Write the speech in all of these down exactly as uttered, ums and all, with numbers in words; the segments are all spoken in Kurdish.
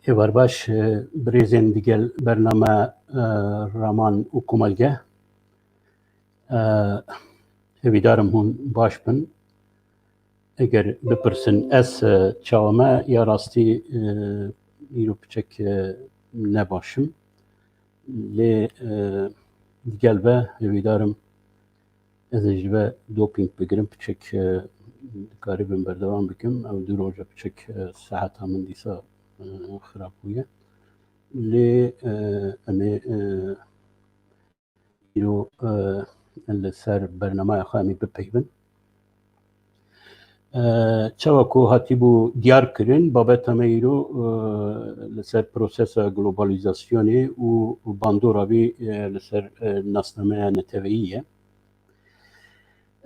Êvar baş, e, birêzên digel bername, e, Raman û Komelge. E, hêvîdarim hûn baş bin. Eger bipirsin ez, e, çawa me, ya rastî, e, îro piçek, e, ne baş im. Lê, e, digel ve hêvîdarim ez ê ji ve doping bigirim, piçek, e, dikarîbim berdewam bikim. Ew du roja piçek, e, seheta min dîsa, e, xirab bûye. Lê, e, em ê, e, îro, e, li ser bernameya xwe em ê bipeyivin. E, çawa ku hatibû diyar kirin, babeta me îro, e, li ser prosesa globalizasyonê û bandora vî, e, li ser, e, nasnameya neteweyî ye.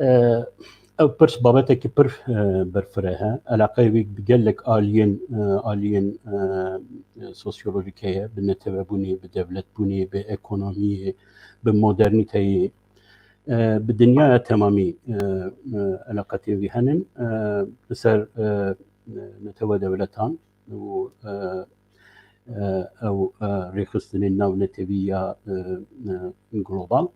E, ev pirs babetekî pir, e, berfireh e. Eleqeyê wî bi gelek aliyên, e, aliyên, e, sosyolojîk heye, bi netewebûnê, bi dewletbûnê, bi ekonomiyê, bi modernîteyê, e, bi dinyaya temamî, e, e, eleqetê wî henin. E, li ser, e, netewe dewletan û, e, e, ew, e, rêxistinên navnetewî ya, e, e, global.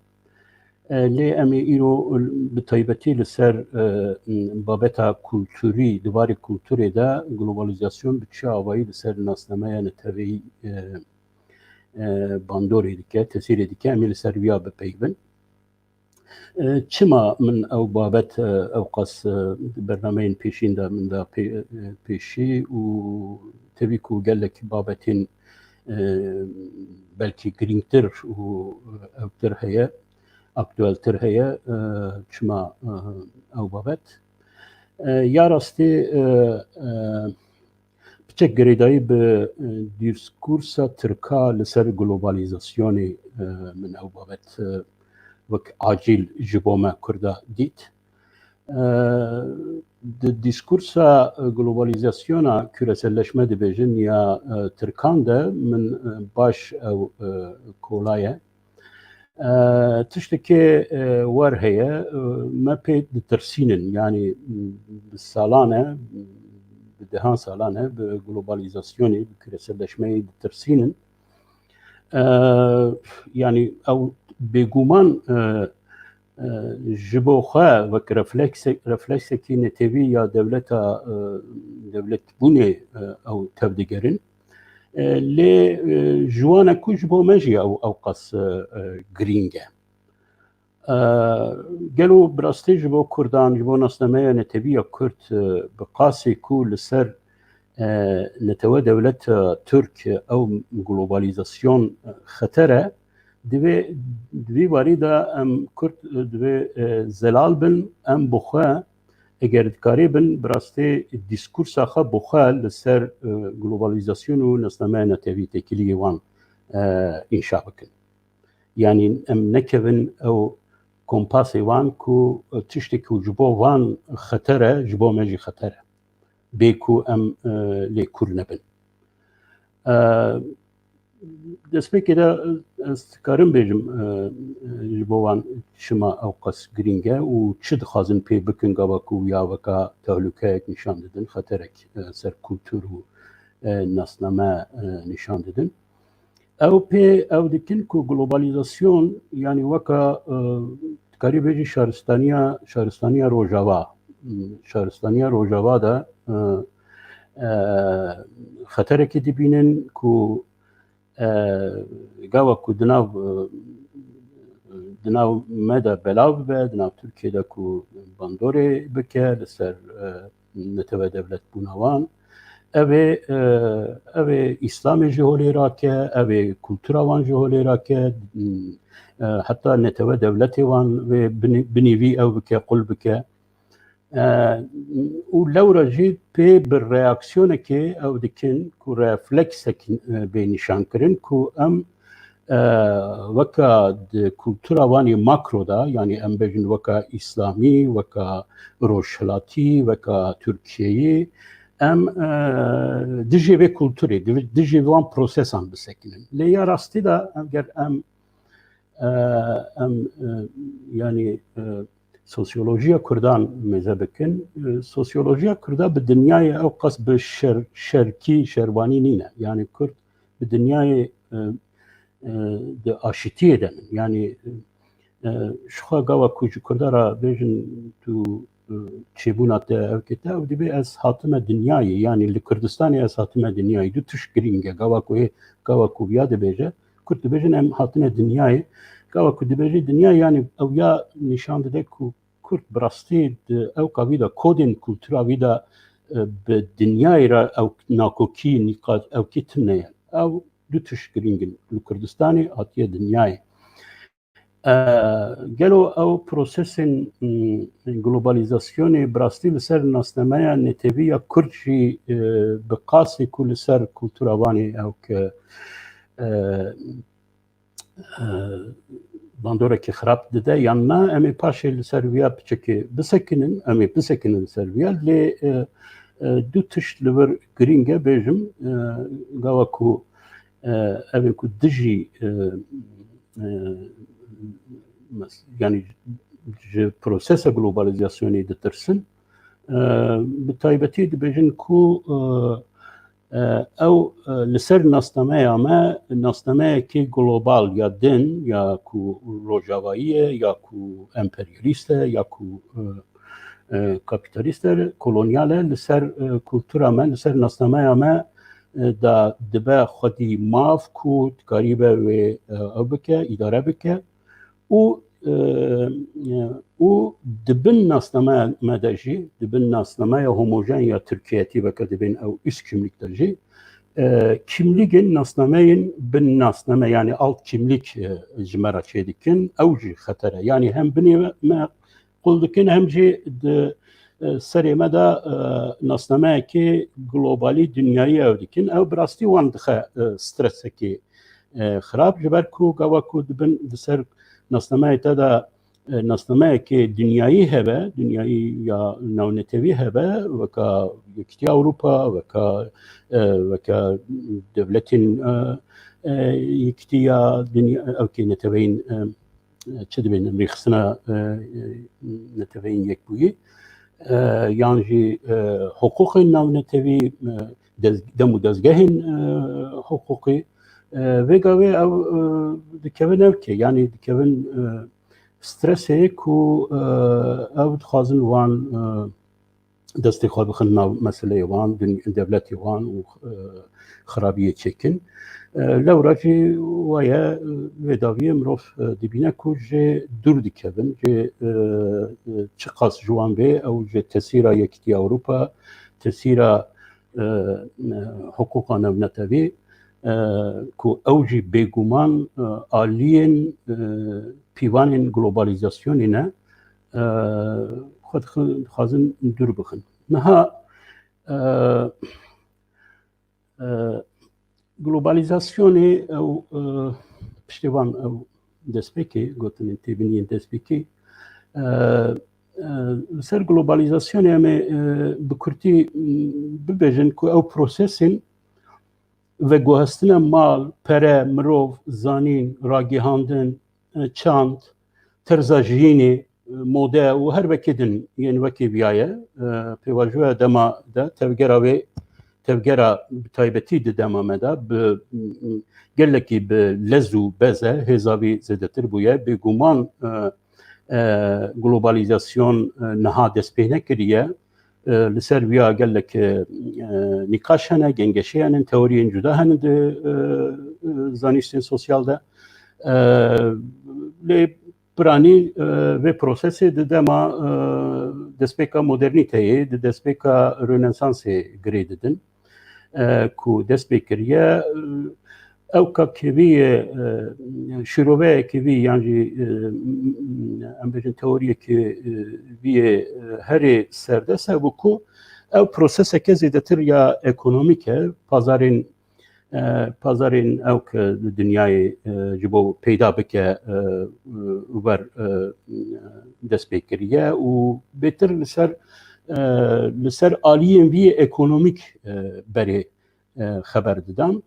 E, lê em ê îro bi taybetî li ser, e, babeta kulturî, di warê kulturê de globalizasyon bi çi awayî li ser nasnameya neteweyî, e, e, bandorê dike, tesîrê dike, em ê li ser viya bipeyivin. E, çima min ew babet, e, ewqas, e, di bernameyên pêşîn de min da pê-, e, pêşî û tevî ku gelek babetên, e, belkî girîngtir û ewtir heye, aktueltir heye, e, çima, e, ew babet? E, ya rastî, e, e, Piçek girêdayî bi, e, dîskursa tirka li ser globalizasyonê, e, min ew babet, e, wek acîl ji bo me Kurda dît. E, di dîskursa, e, globalizasyona, küreselleşme dibêjin ya, e, tirkan de min, e, baş ew, e, kolaye. E, tiştekê, e, wer heye, e, me pê ditirsînin. Yanî, m, bi salan e, bi dehan salan e, bi globalizasyonê, bi küreselleşmeyê ditirsînin. E, yanî ew bêguman, e, e, ji bo xwe wek reflekse-, refleksekî netewî ya dewleta, e, dewletbûnê, e, ew tevdigerin. E, lê, e, ji wan e ku ji bo me jî ew, ewqas, e, e, girîng e. E, gelo bi rastî ji bo Kurdan, ji bo nasnameya netewî ya Kurd, e, bi qasî ku li ser, e, netewe dewleta Tirk, e, ew globalizasyon, e, xeter e, di vê, di vî warî de em Kurd, e, divê, e, zelal bin, em bi xwe, eger dikarîbin, bi rastî dîskursa xwe bi xwe li ser, e, globalizasyon û nasnameya netewî têkiliyê wan, e, înşa bikin. Yanî em nekevin ew kompasê wan ku, e, tiştê ku ji bo wan xeter e, ji bo me jî xeter e. Bê ku em, e, lê kûr nebin. E, destpêkê de, e, ez dikarim bêjim, e, e, ji bo wan çima ewqas girîng e û çi dixwazin pê bikin gava ku ya weka tehlukeyek nîşan didin, xeterek, e, ser kultur û, e, nasname, e, nîşan didin. Ew pê ew dikin ku globalizasyon, yanî weka, e, dikarî bêjî şaristaniya, şaristaniya Rojava, m, şaristaniya Rojava de, e, e, xeterekî dibînin ku, e, gava ku di nav, e, di nav me de belav bibe, di nav Tirkiyê de ku bandorê bike li ser, e, netewe dewletbûna wan. Ev ê, e, ev ê Îslamê ji holê rake, ev ê kultura wan ji holê rake, e, heta netewe dewletê wan vê binî-, binîvî ew bike, qul bike. E, û lewra jî pê bi reaksiyonekê ew dikin ku refleksek, e, bê nîşankirin ku em, e, weka di kultura wan ê makro de, yanî em bêjin weka îslamî, weka rojhilatî, weka Tirkiyeyî, em, e, dijî vê kulturê, di-, dijî van prosesan bisekinin. Lê ya rastî de eger em, e, em, e, yanî, e, sosyolojiya Kurdan mêze bikin, e, sosyolojiya Kurda bi dinyayê ew qas bi şer-, şerkî, şervanî nîne. Yanî Kurd bi dinyayê, e, e, di aşitiyê de ne. Yanî, e, ji xwe gava ku ji Kurda re bêjin tu, e, çêbûna te ew kê te, ew dibê ez hatime dinyayê, yanî li Kurdistanê ez hatime dinyayê. Du tişt girîng e, gava ku hê, gava ku viya dibêje, Kurd dibêjin em hatine dinyayê. Gava ku dibêje dinyayê, yanî ew ya nîşan dide ku Kurd bi rastî di ewka wî de, kodên kultura wî de, e, bi dinyayê re ew nakokî, nîqaş, ew kê tune ye. Ew du tişt girîng in. Li Kurdistanê hatiye dinyayê. E, gelo ew prosesên, mm, globalizasyonê bi rastî li ser nasnameya netewî ya Kurd jî, e, bi qasî ku li ser kultura wan ê ew ke, e, e, bandoreke xirab dide yan na, em ê paşê li ser viya piçekê bisekinin, em ê bisekinin li ser viya, lê, e, e, du tişt li vir girîng e bêjim, e, gava ku, e, ev ê ku dijî, e, e, mes-, yanî ji prosesa globalizasyonê ditirsin, e, bi taybetî dibêjin ku, e, E, ew, e, li ser nasnameya me, nasnameyekî global ya din, ya ku rojavayî ye, ya ku emperyalîst e, ya ku, e, e, kapîtalîst e, kolonyal e, li ser, e, kultura me, li ser nasnameya me, e, da dibe xwedî maf ku dikarîbe wê, e, ew bike, îdare bike. Û, e, e, û di bin nasnameya me de jî, di bin nasnameya homojen ya Tirkiyetî, weke dibên ew üst kimlik de jî, e, kimligên nasnameyên bin nasname, yanî alt kimlik, e, ji me re çêdikin, ew jî xeter e. Yanî hem binê me qul dikin, hem jî di, e, serê me de, e, nasnameyekê globalî, dinyayî ew dikin. Ew bi rastî wan dixe, e, stresekê, e, xirab, ji ber ku gava ku dibin di ser nasnameyê te de, e, nasnameyekê dinyayî hebe, dinyayî ya navnetewî hebe, weka Yekîtiya Ewropa, weka, e, weka dewletên, e, e, Yekîtiya Dinya, ew kê neteweyên, e, çi dibên, rêxistina, e, e, neteweyên yekbûyî, e, yan jî, e, hiqûqên navnetewî, e, dez-, dem û dezgehên, e, hiqûqî, e, vê gavê ew, e, dikevin ev kê, yanî dikevin, e, stresê ku, e, ew dixwazin wan, e, destê xwe bixin nav meseleyê wan, duny-, dewletê wan û, e, xirabiyê çêkin. E, lewra jî waye, e, vê dawiyê mirov, e, dibîne ku jê dûr dikevin, jê, e, e, çiqas ji wan bê, ew ji tesîra Yekîtiya Ewropa, tesîra, e, e, hiqûqa navnetewî, e, ku ew jî bêguman, e, aliyên, e, pîvanên globalizasyonê ne, e, xwe dixin-, dixwazin dûr bixin. Niha, e, e, globalizasyonê ew, e, piştê van ew destpêkê, gotinên têbiniyên destpêkê, e, e, li ser globalizasyonê em ê, e, bi kurtî, m, bibêjin ku ew prosesên veguhestina mal, pere, mirov, zanîn, ragihandin, e, çand, terza jiyînê, e, mode û her wekî din yên wekî viyaye, e, pêvajoya dema de tevgera wê, tevgera bi taybetî di dema me de bi, m, gelekî bi lez û bez e, hêza wî zêdetir bûye. Bêguman, e, e, globalizasyon, e, niha dest pê nekiriye. E, li ser wiya gelek, e, e, nîqaş hene, gengeşê hene, teoriyên cuda hene di, e, e, zanîştên sosyal de. E, lê piranî, e, vê prosesê di dema, e, destpêka modernîteyê, di destpêka Rönesansê girê didin, e, ku dest pê kiriye, e, ewka kevî ye, e, şîroveyekî vî yan jî, e, em bêjin teoriyekî, e, vî yê, e, herê serdest e, bû ku ew proseseke zêdetir ya ekonomîk e, pazarên, e, pazarên ewk, e, li dinyayê, e, ji bo peyda bike, e, û ber, e, dest pê kiriye û bêtir li ser, e, li ser aliyên vî yê ekonomîk, e, berê, e, xeber didan.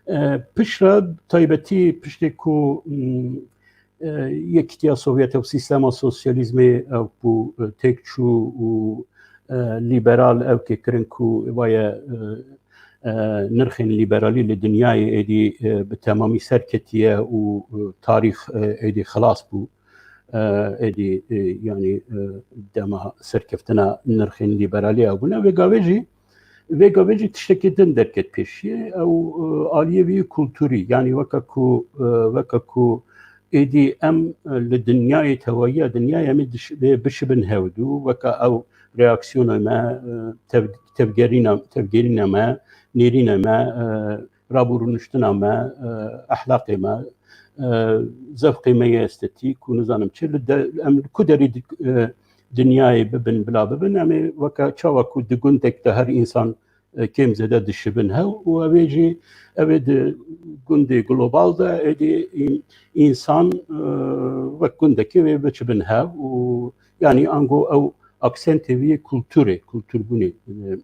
E, piştre taybetî piştê ku, m, e, Yekîtiya Sovyet û sîstema sosyalîzmê ew ku, e, têk çû û, e, lîberal ew kê kirin ku vaye, e, e, nirxên lîberalî li dinyayê êdî, e, bi temamî ser ketiye û, e, tarîx, e, êdî xilas bû. E, êdî, e, yanî, e, dema serkeftina nirxên lîberalî ew bûne. Vê gavê jî, vê gavê jî tiştekî din derket pêşiyê. Ew, e, aliyê vî kulturî, yanî weke ku, e, weke ku êdî em, e, li dinyayê tewayiya dinyayê em ê diş-, ê bişibin hevdû, weke ew reaksiyona me, e, tev-, tevgerîna, tevgerîna me, nêrîna me, e, rabûrûniştina me, e, ehlaqê me, e, zevqê me yê estetîk û nizanim çi, li de-, em li ku derî di-, e, dinyayê bibin, bila bibin, em ê weke çawa ku di gundek de her însan, e, kêm zêde dişibin hev û ew ê jî, ew ê di gundê global de êdî în-, însan, e, wek gundekê wê biçibin hev û yanî ango ew aksentê vî kulturê, kulturbûnê, e,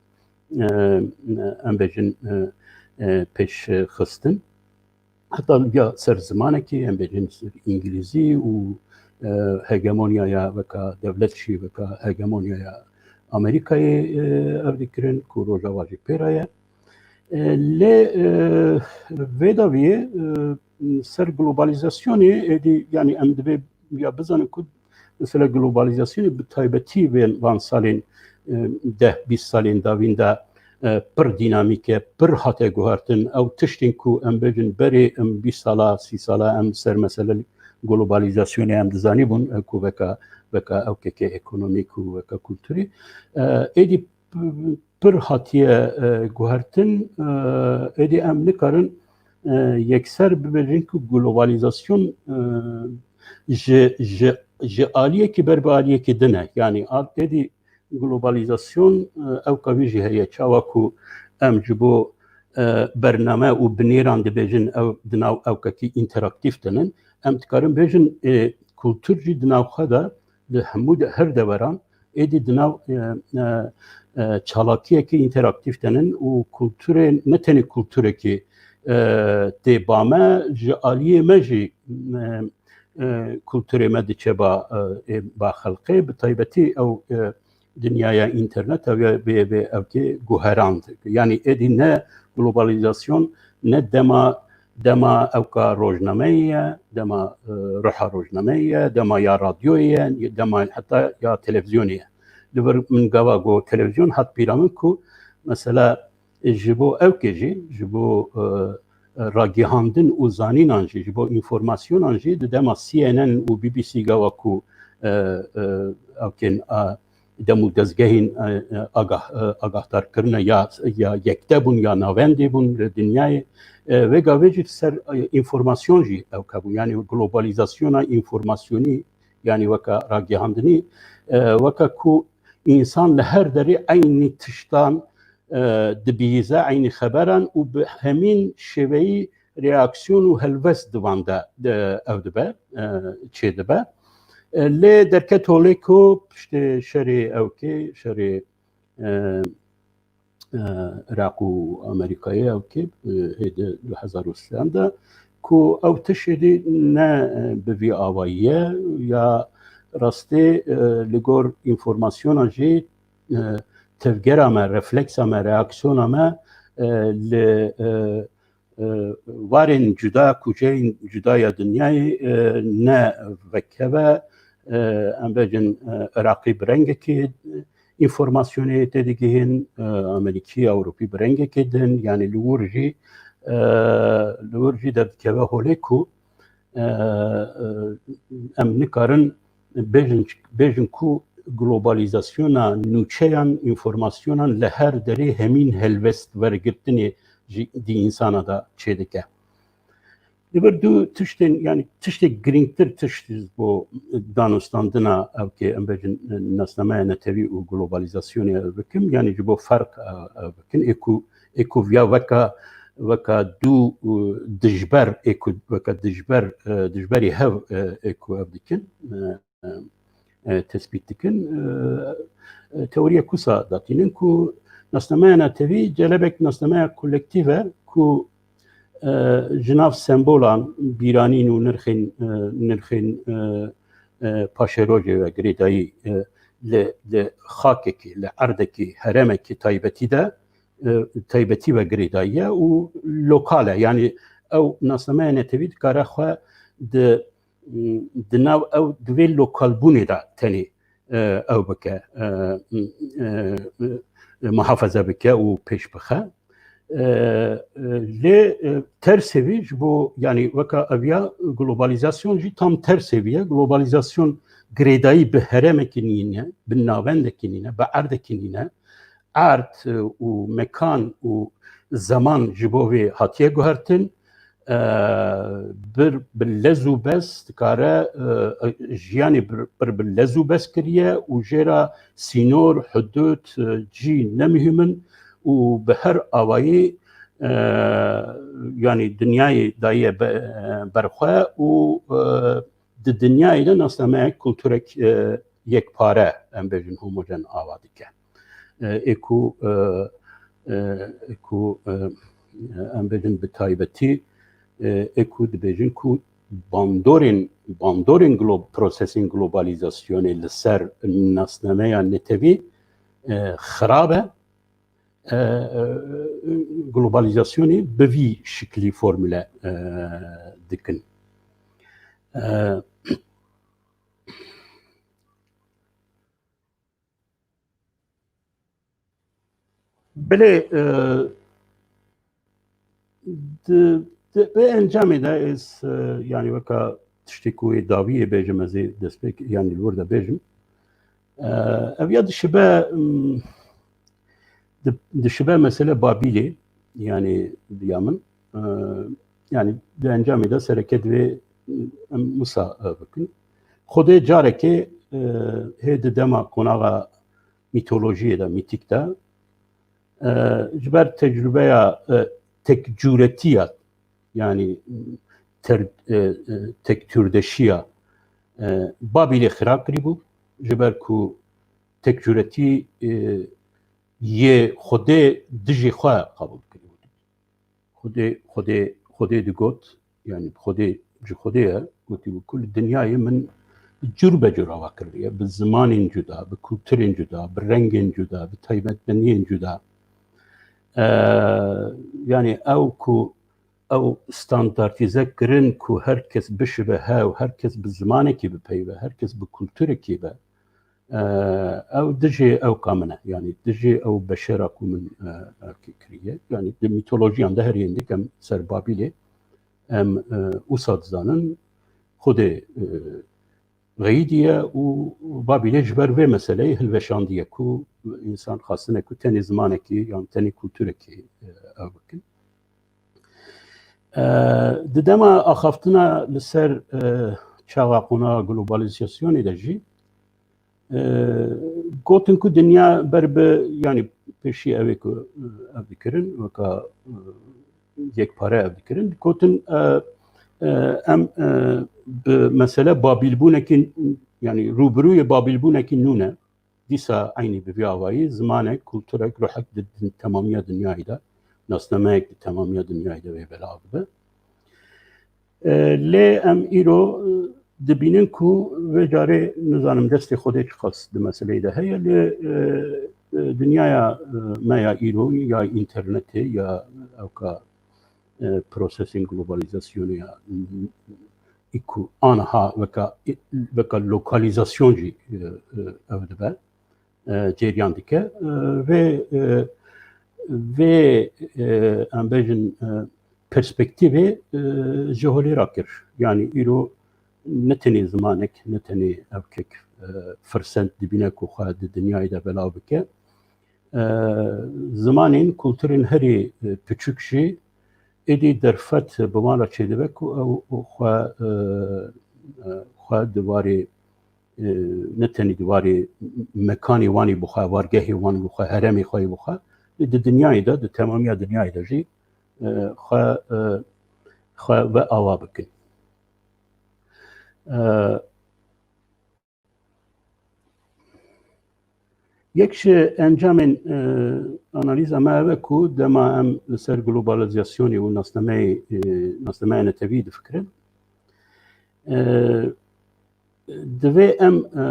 e, em bêjin, e, e, pêş xistin. Heta ya ser zimanekî, em bêjin ser îngilîzî û, e, hegemonyaya weka dewlet jî weka hegemonyaya Amerîkayê, e, ev dikirin ku Rojava jî pê re ye. E, lê, e, vê dawiyê, e, ser globalizasyonê, êdî, yanî em divê ya bizanin ku mesela globalizasyonê bi taybetî vê van salên, e, deh bîst salên dawîn de, e, pir dînamîk e, pir hate guhertin. Ew tiştên ku em bêjin berê em bîst sala, sî sala em ser mesele globalizasyonê em dizanîbûn, e, ku veka, veka ewkeke ekonomîk û veka kulturî, e, êdî p-, pir hatiye, e, guhertin, e, êdî em nikarin, e, yekser bibêjin ku globalizasyon, e, ji, ji, ji aliyekî ber bi aliyekî din e. Yanî a-, êdî globalizasyon, e, ewka vî jî heye. Çawa ku em ji bo, e, bername û binêran dibêjin ew di nav ewkekî înteraktîf de nin, em dikarin bêjin, e, kultur jî di nav xwe de li hemû de, her deveran êdî di nav, e, e, e, çalakiyekî înteraktîf de nin û kulturê, ne tenê kulturekî, e, tê ba me, ji aliyê me jî, e, e, kulturê me diçe ba, e, ê ba xelkê, bi taybetî ew, e, dinyaya înterneta vê, vê, vê ewkê guherand. Yanî êdî ne globalizasyon, ne dema, dema ewka rojnameyê ye, dema, e, ruha rojnameyê ye, dema ya radyoyê ye, dema heta ya televîzyonê ye. Li vir min gava got televîzyon, hat bîra min ku mesela ji bo ewkê jî, ji bo, e, ragihandin û zanînan jî, ji bo înformasyonan jî di dema C N N û B B C gava ku, e, e, ewkên, e, dem û dezgehên, e, e, agah-, e, agahdarkirine ya, ya yekte bûn ya navendê bûn li dinyayê. E, vê gavê jî ser, e, înformasyon jî ewke bû. Yanî globalizasyona înformasyonî, yanî weke ragihandinî, e, weke ku însan li her derê eynî tiştan, e, dibihîze, eynî xeberan û bi hemîn şêveyî reaksiyon û helwest di van de, de ev dibe, e, çêdibe. E, lê derket holê ku piştê şerê ewkê, şerê, e, e, Iraq û Amerîkayê ewkê, e, hêdî du hezar û sêzdeh de ku ew tişt êdî ne, e, bi vî awayî ye ya rastê, e, li gor înformasyona jî, e, tevgera me, refleksa me, reaksiyona me, e, li, e, e, warên cuda, kuceyên cuda ya dinyayê, e, ne vekeve, e, em bêjin, e, Iraqî bi rengekê, înformasyonê têdigihîn, e, Amerîkî, Ewropî bi rengekê din, yanî li wir jî, e, li wir jî derdikeve holê ku, e, e, em nikarin bêjin, bêjin ku globalizasyona nûçeyan, înformasyonan li her derê hemîn helwest wergirtinê jî di însana de çêdike. Li vir du tiştên, yanî tiştê girîngtir tişt ji bo danûstandina ew kê em bêjin nasnameya netewî û globalizasyonê ev bikim, yanî ji bo ferq ev, ev bikin. Ê ku, ê ku viya weka, weka du, e, dijber, ê ku weka dijber, e, dijberî hev, e, ê ku ev dikin, e, e, tespît dikin. E, e, teoriya kusa datînin ku nasnameya netewî celebek nasnameya kolektîv e ku, e, ji nav sembolan, bîranîn û nirxên, e, nirxên, e, e, paşerojê ve girêdayî, e, li, li xakekî, li erdekî, herêmekî taybetî de, e, taybetî ve girêdayî ye û lokal e. Yanî ew nasnameya netewî dikare xwe di, di nav ew di vê lokalbûnê de tenê, e, ew bike, e, e, e, muhafaza bike û pêş bixe. E, e, lê, e, tersê vî ji bo, yanî weka eviya globalizasyon jî tam tersê vî ye. Globalizasyon girêdayî bi herêmekî nîne, bi navendekî nîne, bi erdekî nîne. Erd, e, û mekan û zeman ji bo vê hatiye guhertin. E, bir bi lez û bez dikare, e, jiyanê bir, bir bi lez û bez kiriye û jê re sînor, hudud, e, cî ne muhîm in û bi her awayî, e, yanî dinyayê daye be-, berxwe û, e, di dinyayê de nasnameyek kulturek, e, yekpare, em bêjin homojen ava dike. E, ê ku, e, e, ê ku, e, em bêjin bi taybetî, e, ê ku dibêjin ku bandorên, bandorên glo-, prosesên globalizasyonê li ser nasnameya netewî, e, xirab e. E, e, globalizasyonê bi vî şiklî formule, e, dikin. E, belê, e, di, di, bi encamê de ez, e, yanî weka tiştê ku wê dawiyê bêjim, ez ê destpêk, yanî li wir de bêjim. E, ev ya dişibe, m, di, dişibe mesele Babîlê, yanî diya min. E, yanî di encamê de sereke divê em wisa, e, bikin. Xwedê carekê, e, hê di dema qonaxa mîtolojiyê de, mîtîk de, e, ji ber tecrûbeya, e, tekcûretiya, yanî ter-, e, e, tektûrdeşiya, e, Babîlê xira kirîbû, ji ber ku tekcûretî, e, yê Xwedê dijî xwe qebûl kirîbû. Xwedê, Xwedê, Xwedê digot, yanî Xwedê, ji Xwedê ye, gotî ku li dinyayê min cur be cur ava kiriye, bi zimanên cuda, bi kulturên cuda, bi rengên cuda, bi taybetmendiyên cuda. E, yanî ew ku ew standartîze kirin ku her kes bişibe hev, her kes bi zimanekî bipeyve, her kes bi kulturekî be. E, ew dijî ew ka min e, yanî dijî ew beşera ku min, e, erkê kiriye. Yanî di mîtolojiyan de her yên dik em ser Babîlê em, e, wisa dizanin, Xwedê, e, xeyîdiye û Babîlê ji ber vê meseleyê hilweşandiye ku însan xwastine ku tenê zimanekî yan tenê kulturekî, e, ew bikin. E, di dema axaftina li ser, e, çaxa qonaxa globalizasyonê de jî, e, gotin ku dinya ber bi, yanî pêşî ew ê ku, e, ev dikirin, weka, e, yekpare ev dikirin, gotin, e, e, em, e, bi mesele babîlbûnekî, yanî rûbirûyê babîlbûnekî nû ne. Dîsa eynî bi vî awayî zimanek, kulturek, ruhek di, di temamiya dinyayê de, nasnameyek di temamiya dinyayê de wê belav dibe. E, lê em îro, e, dibînin ku vê carê, nizanim destê Xwedê çiqas di meseleyê de heye, lê, e, e, dinyaya, e, me ya îro ya înternetê ya ewka, e, prosesên globalizasyonê ya, e, ku aniha weka, weka lokalîzasyon jî, e, e, ev dibe, e, cêriyan dike. E, vê, e, vê, e, em bêjin, e, perspektîvê, e, ji holê rakir. Yanî îro ne tenê zimanek, ne tenê ewkek, e, firsend dibîne ku xwe di dinyayê de belav bike. E, zimanên, kulturên herî, e, piçûk jî, êdî derfet bi wan re çêdibe ku ew xwe, e, e, xwe di warê, e, ne tenî di warê mekanê wan ê bixwe, wargehê wan ê bixwe, herêmê xwe yê bixwe, lê di dinyayê de, di temamiya dinyayê de jî, e, xwe, e, xwe ve awa bikin. E, Yek ji encamên, e, analîza me ev e ku dema em li ser globalizasyonê û nasnameyê, e, nasnameya netewî difikirin, e, divê em, e,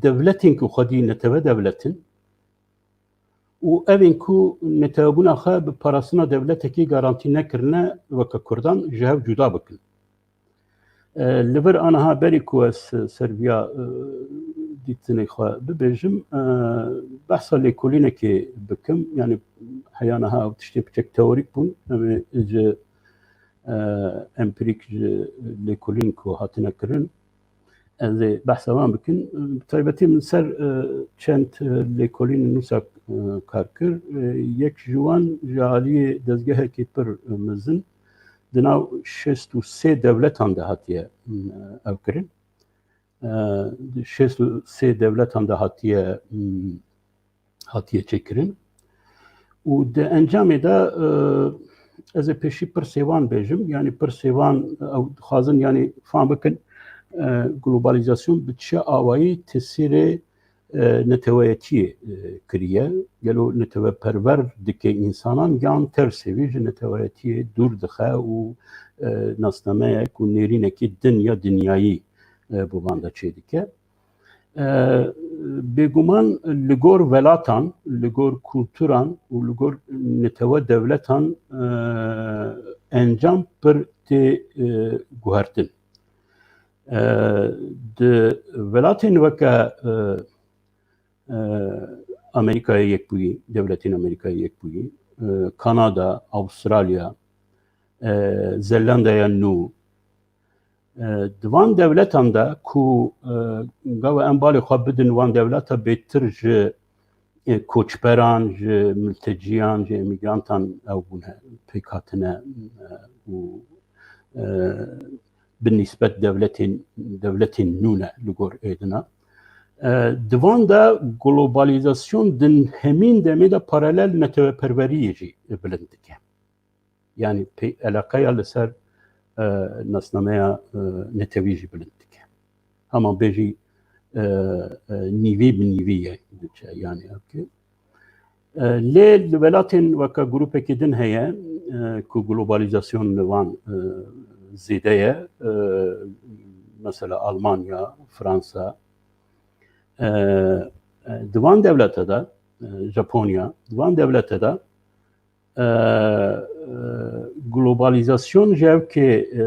dewletên ku xwedî netewe dewlet in û evên ku netewebûna xwe bi parastina dewletekî garantî nekirine weke Kurdan ji hev cuda bikin. E, li vir aniha berî ku ez ser viya, e, dîtinê xwe bibêjim, e, behsa lêkolînekê bikim. Yanî heya niha ew tiştê piçek teorîk bûn. Em ê ji, e, empirîk ji lêkolîn ku hatine kirin, ez ê behsa wan bikin. Bi taybetî min ser, e, çend, e, lêkolînên wisa, e, kar kir. E, yek ji wan ji aliyê dezgehekî pir, e, mezin di nav şêst û sê dewletan de hatiye, m, ew kirin. E, di şêst û sê dewletan de hatiye, m, hatiye çêkirin. Û di encamê de, e, ez ê pêşî pirsê wan bêjim. Yanî pirsê wan, ew dixwazin, yanî fam bikin, e, globalizasyon bi çi awayî tesîrê e, neteweyetiyê, e, kiriye. Gelo neteweperwer dike însanan yan tersê wî ji neteweyetiyê dûr dixe û, e, nasnameyek û nêrînekî din ya dinyayî, e, bi van de çêdike. E, bêguman li gor welatan, li gor kulturan û li gor netewe dewletan, e, encam pir tê, e, guhertin. E, di welatên weke, e, e, Amerîkaya Yekbûyî, dewletên Amerîkaya Yekbûyî, e, Kanada, Awustralya, e, Zelandaya Nû, e, di van dewletan de ku, e, gava em balê xwe bidin wan dewleta bêtir ji, e, koçberan, ji milteciyan, ji emîgrantan ew bûne, pêk hatine, e, û, e, bi nisbet dewletên, dewletên nû ne li gor êdina. E, di van de globalizasyon din hemîn demê de paralel neteweperweriyê jî bilind dike. Yanî pê-, eleqeya li ser, e, nasnameya, e, netewî jî bilind dike. Hema bêjî, e, e, nîvî bi nîvî ye diçe, yanî ev ki. E, lê li welatên weke grûpekî din heye, e, ku globalizasyon li wan, e, zêde ye. E, mesela Almanya, Fransa. E, e, di van dewlete de, e, Japonya, di van dewlete de, e, e, globalizasyon ji ev ke, e,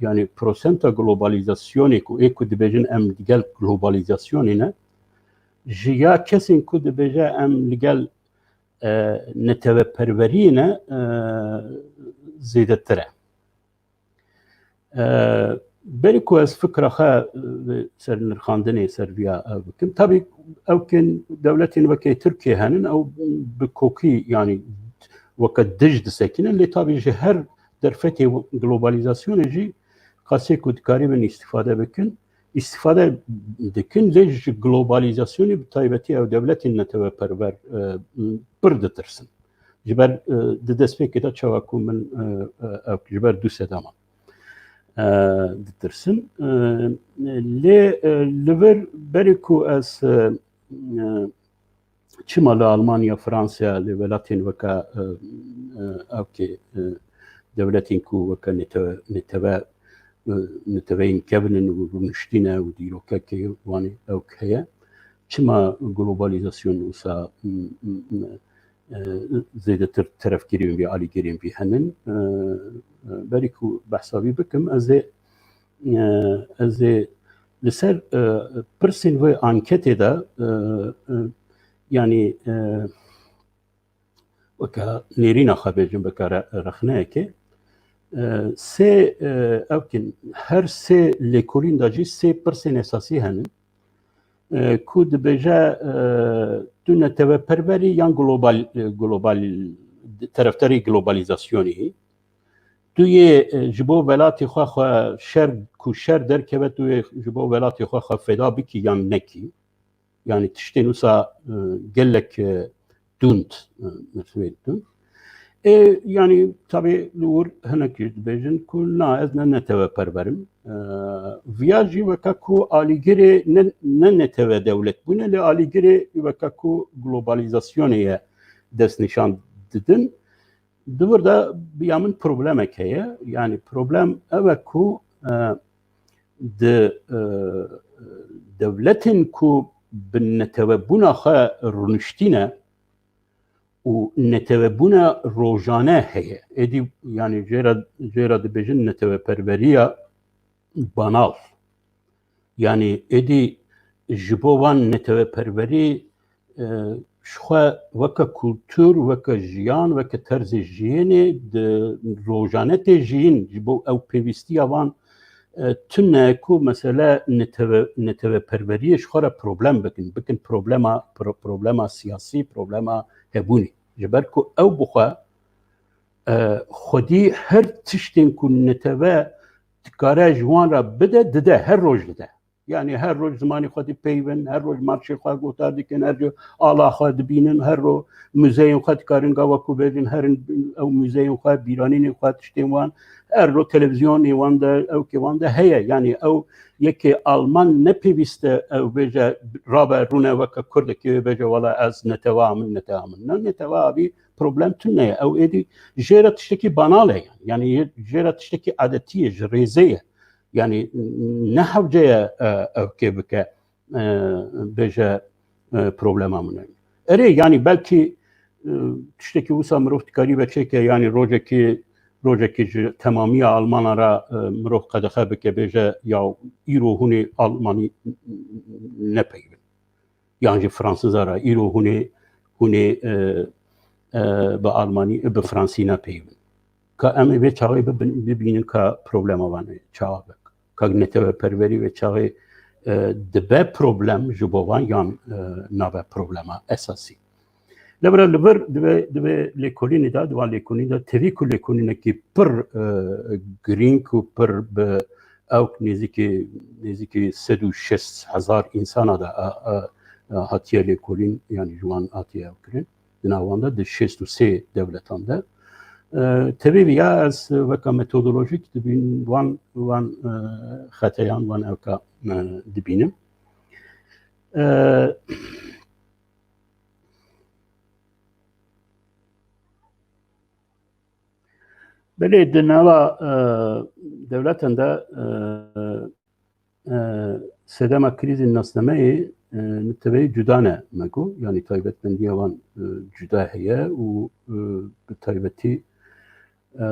yanî prosenta globalizasyonê ku ê ku dibêjin em digel globalizasyonê ne, ji ya kesên ku dibêje em li gel, e, neteweperweriyê ne, e, zêdetir e. E, berî ku ez fikra xwe, e, ser nirxandinê ser viya, e, bikim. Tabî ew kên dewletên wekê Tirkiye henin, ew bi kokî, yanî weke dij disekinin, lê tabî ji her derfetê globalizasyonê jî qasê ku dikarîbin îstîfade bikin, îstîfade dikin, lê ji globalizasyonê bi taybetî ew dewletên neteweperwer, e, pir ditirsin. Ji ber, e, di destpêkê de çawa ku min, e, e, ew ji ber du sedema, e, ditirsin. E, lê, e, li vir berê ku ez, e, e, çima li Almanya, Fransa, li welatên weke, e, e, ew kê, e, dewletên ku weke nete-, neteve, e, neteweyên kevin in û rûniştî ne û dîrokekê wan ê ew heye, çima globalizasyon wisa, m, m, m, e, zêdetir terefgirên vî, alîgirên vî henin? E, e, berî ku behsa vî bikim, ez ê, e, ez ê li ser, e, pirsên vê anketê de, e, e, yanî, e, weke nêrîna xwe bêjim, weke re-, rexneyekê, e, sê, e, ew kên her sê lêkolîn de jî sê pirsên esasî henin, e, ku dibêje, e, tu neteweperwerî yan global, e, global, terefdarî globalizasyonî, tu yê, e, ji bo welatê xwe, xwe şer, ku şer derkeve, tu yê ji bo welatê xwe, xwe feda bikî yan nekî. Yanî tiştên wisa, e, gelek, e, tund, e, mertebeyê tund. Ê, yanî tabî li wir hinek jî dibêjin ku na, ez ne neteweperwer im. E, viya jî weke ku alîgirê ne, ne netewe dewlet bûne, lê alîgirê weke ku globalizasyonê ye destnîşan didin. Di vir de bi ya min problemek heye. Yanî problem ew e ku, e, di, e, dewletên ku bi netewebûna xwe rûniştî ne û netewebûna rojane heye. Êdî, yanî jê re, jê re dibêjin neteweperweriya banal. Yanî êdî ji bo van neteweperwerî, e, ji xwe weke kultur, weke jiyan, weke terzê jiyênê di rojane tê jiyîn, ji bo ew pêwîstiya van, e, tune ku mesele netewe-, neteweperweriyê ji xwe re problem bikin, bikin problema, pro-, problema siyasî, problema hebûnê. Ji ber ku ew bi xwe, e, xwedî her tiştên ku netewe dikare ji wan re bide, dide, her roj dide. Yanî her roj zimanê xwe dipeyvin, her roj marşê xwe gotar dikin, her roj ala xwe dibînin, her roj muzeyên xwe dikarin gava ku bêjin, herin ew muzeyên xwe, bîranînên xwe, tiştên wan, her roj televîzyonê wan de, ewkê wan de heye. Yanî ew yekê Alman ne pêwîst e ew bêje, rabe rûne weke Kurdekî wê bêje, wela ez netewa min, netewa min. Ne, netewa avî problem tune ye. Ew êdî jê re tiştekî banal e. Yanî jê re tiştekî adetî ye, ji rêzê ye. Yanî ne hewce ye, e, ew kê bike, e, bêje, e, problema min e. Erê, yanî belkî, e, tiştekî wisa mirov dikarî ve çêke, yanî rojekî, rojekî ji temamiya Almana re, e, mirov qedexe bike, bêje, ya îro hûn ê Almanî nepeyvin. Yan jî Fransiza re, îro hûn ê, hûn ê, e, e, bi Almanî, bi Fransî nepeyvin. Ka em ê vê çaxê bibin-, bibînin ka problema van ê çawa be. Ka neteweperwerî vê çaxê, e, dibe problem ji bo van yan, e, nabe problema esasî. Lewra li vir divê, divê lêkolînê de, di van lêkolînê de, tevî ku lêkolînekî pir, e, girîng û pir bi ewk nêzîkî, nêzîkî sed û şêst hezar însana de, e, e, e, hatiye lêkolîn, yanî ji wan hatiye ew kirin. Di nav wan de, di şêst û sê dewletan de. E, tevî viya ez weke metodolojîk dibîn-, van, van, e, xeteyan, van ewka, e, dibînim. E, Belê, di nava, e, dewletan de, e, e, sedema krîzên nasnameyê, e, neteweyî cuda ne me got, yanî taybetmendiya wan, e, cuda heye û, e, bi taybetî, e,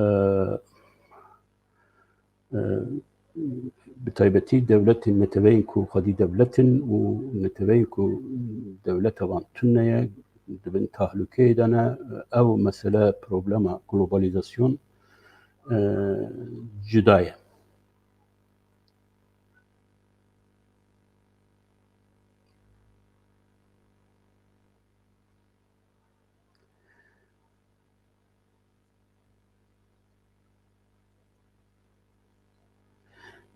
e, bi taybetî dewletên neteweyên ku xwedî dewlet in û neteweyên ku dewleta wan tune ye, di bin tahlukeyê de ne, ew mesele problema globalizasyon, e, cuda ye.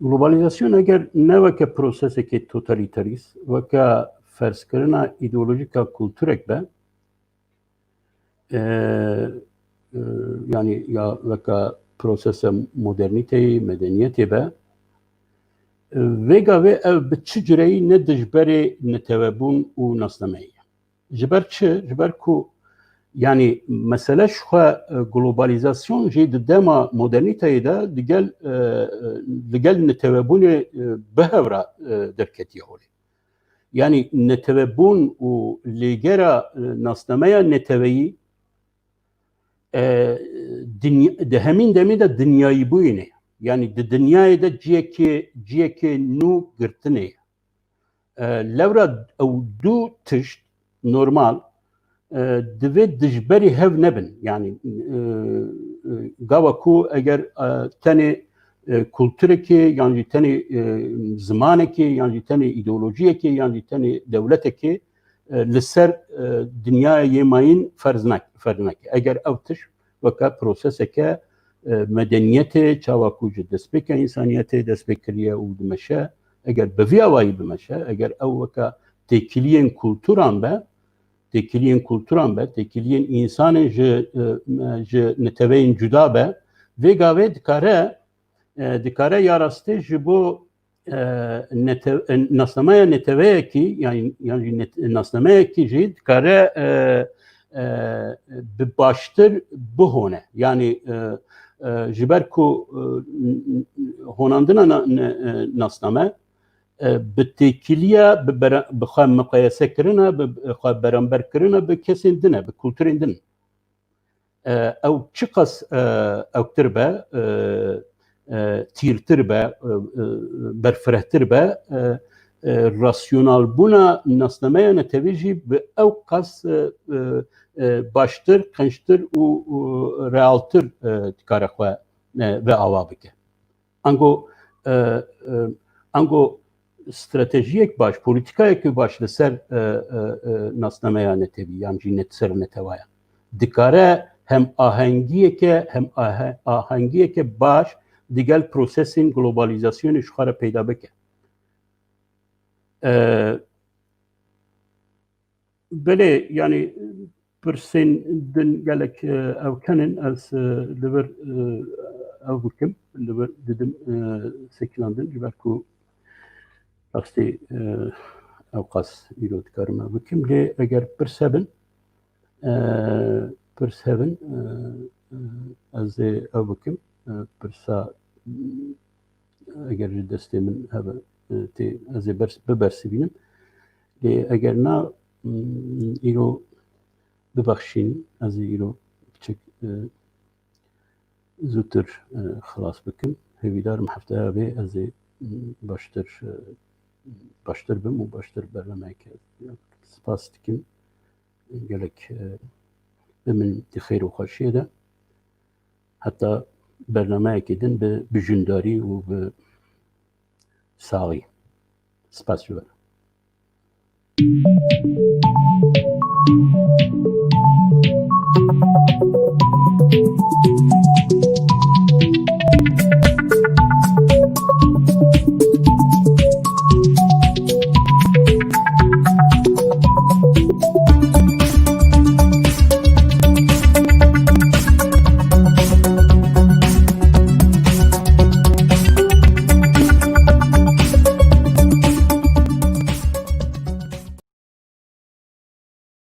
Globalizasyon eger ne weke prosesekê totalîterîst, weke ferzkirina îdeolojîka kulturek be, e, e, yanî ya weke prosese modernîteyê, medeniyetê be, e, vêga vê ew bi çi cureyî ne dijberê netewebûn û nasnameyê ye. Ji ber çi? Ji ber ku, yanî, mesele ji xwe, e, globalizasyon jî di dema modernîteyê de digel, e, e, digel netewebûnê, e, bi hev re, e, derketiye holê. Yanî netewebûn û lêgera, e, nasnameya neteweyî, e, dinya-, di hemîn demê de dinyayîbûyînê. Yanî di dinyayê de ciyekê, ciyekê nû girtinê ye. E, lewra ew du tişt normal, e, divê dijberî hev nebin. Yanî, e, e, gava ku eger, e, tenê, e, kulturekê yan jî tenê, e, zimanekê yan jî tenê îdeolojiyekê yan jî tenê dewletekê, e, li ser, e, dinyaya yê mayîn ferz nak-, ferz nake. Eger ew tişt weke proseseke e, medeniyetê, çawa ku ji destpêka însaniyetê dest pê kiriye û dimeşe, eger bi vî awayî bimeşe, eger ew weke têkiliyên kulturan be, têkiliyên kulturan be, têkiliyên însanên ji, e, ji neteweyên cuda be, vê gavê dikare, e, dikare ya rastî ji bo, e, nete-, e, nasnameya neteweyekî, yan, yan jî net-, nasnameyekî jî dikare, e, e, bi baştir bihone. Yanî, e, e, ji ber ku, e, n-, n-, honandina na-, ne-, e, nasname, e, bi têkiliya, bi bera-, bi xwe miqayese kirine, bi, bi xwe beramber kirine bi kesên din e, bi kulturên din. E, ew çiqas, e, ewktir be, e, e, tîrtir be, e, e, berfirehtir be, e, e, rasyonalbûna nasnameya netewî jî bi ew qas, e, e, e, baştir, qençtir û, û realtir, e, dikare xwe, e, ve ava bike. Ango, e, e, ango stratejiyek baş, polîtikayek baş li ser, e, e, e, nasnameya netewî yan jî net-, ser netewaya dikare hem ahengiyeke, hem ahe-, ahengiyeke baş digel prosesên globalizasyonê ji xwe re peyda bike. E, Belê, yanî pirsên din gelek, e, ewken in, ez, e, li vir, e, ew bikim, li vir didim, e, sekinandin, ji ber ku rastî, e, ewqas îro dikarim ew bikim. Lê eger pirs hebin, e, pirs hebin, e, e, ez ê ew bikim. E, pirsa, eger ji destê min hebe, e, tê, ez ê bers-, bibersivînim. Lê eger na, mm, îro bibexşînin, ez ê îro piçek, e, zûtir, e, xilas bikim. Hêvîdarim hefteya vê ez ê, mm, baştir, e, baştir bim û baştir bernameyeke. Spas dikim. Gelek, e, bimînin di xêr û xweşiyê de. Heta bernameyekê din bi, bi jindarî û bi saxî. Spas ji we re.